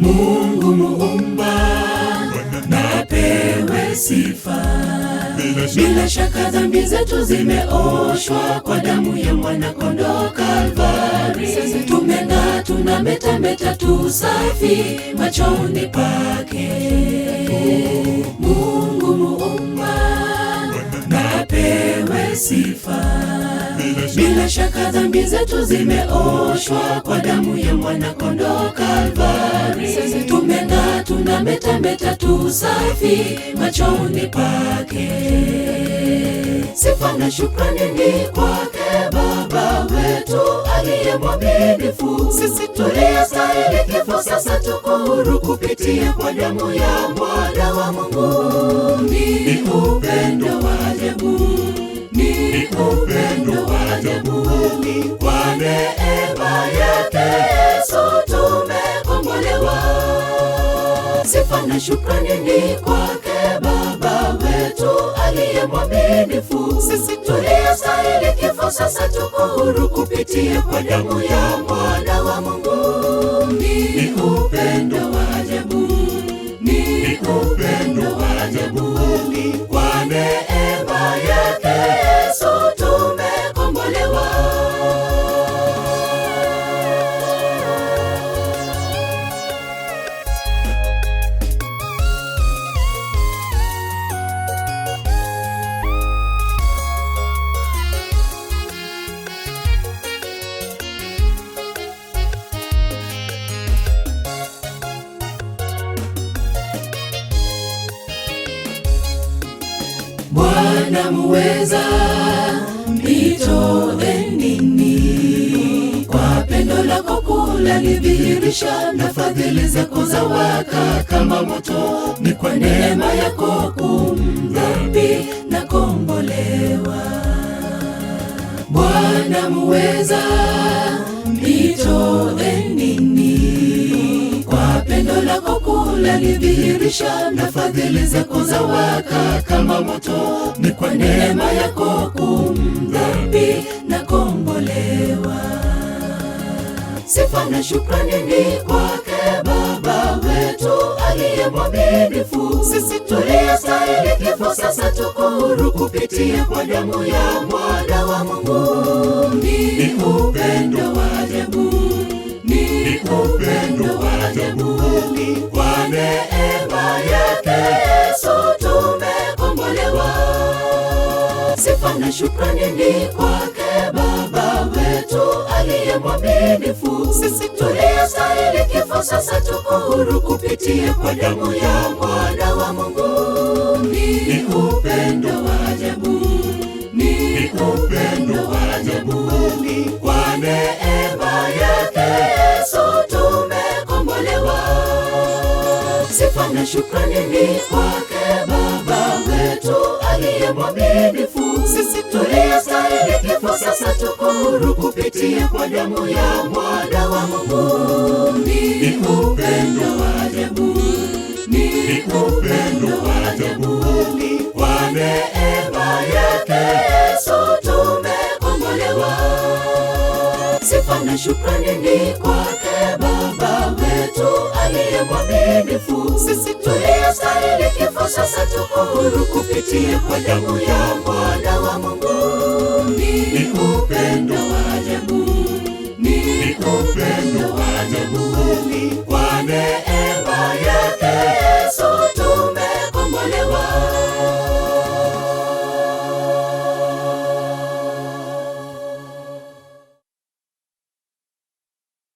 Mungu muumba na apewe sifa. Bila shaka dhambi zetu zimeoshwa kwa damu ya mwana kondoo Kalvari. Tumeng'aa, tunametameta tu safi machoni pake. Mungu muumba na apewe sifa. Bila shaka dhambi zetu zimeoshwa kwa damu ya mwana kondoo Kalvari. Tumeng'aa, tunametameta tu safi machoni pake. Sifa na shukrani ni kwake Baba wetu aliye mwaminifu. Sisi tuliyestahili kifo sasa tuko huru kupitia kwa damu ya mwana wa Mungu. Ni upendo wa ajabu, ni upendo wa ajabu, kwa neema yake Yesu tumekombolewa. Sifa na shukrani ni kwake Baba wetu aliye mwaminifu. Sisi tuliyestahili kifo sasa tuko huru kupitia kwa damu ya mwana wa Mungu. Ni upendo wa ajabu, ni upendo wa ajabu, kwa neema yake Yesu tumekombolewa. Bwana muweza, nitoe nini? Kwa pendo lako kuu lalidhihirisha, na fadhili zako zawaka kama moto. Ni kwa neema yako kuu mdhambi nakombolewa. Bwana muweza, nitoe nini? Kwa pendo lako kuu lalidhihirisha, na fadhili zako zawaka kama moto. Ni kwa neema yako kuu mdhambi nakombolewa. Sifa na shukrani ni kwake Baba wetu aliye mwaminifu. Sisi tuliyestahili kifo sasa tuko huru kupitia kwa damu ya mwana wa Mungu. Ni upendo wa ajabu, ni upendo wa ajabu, kwa neema yake Yesu tumekombolewa. Sifa na shukrani ni kwake Baba wetu aliye mwaminifu. Sisi tuliyestahili kifo sasa tuko huru kupitia kwa damu ya mwana wa Mungu. Ni upendo wa ajabu, ni upendo wa ajabu, kwa neema yake Yesu tumekombolewa. Sifa na shukrani ni kwake Baba wetu aliye mwaminifu. Sisi tuliyestahili kifo sasa tuko huru kupitia kwa damu ya mwana wa Mungu. Ni upendo wa ajabu, ni upendo wa ajabu, kwa neema yake Yesu tumekombolewa. Sifa na shukrani ni kwake Baba wetu aliye mwaminifu. Sisi tuliyestahili kifo sasa tuko huru kupitia kwa damu ya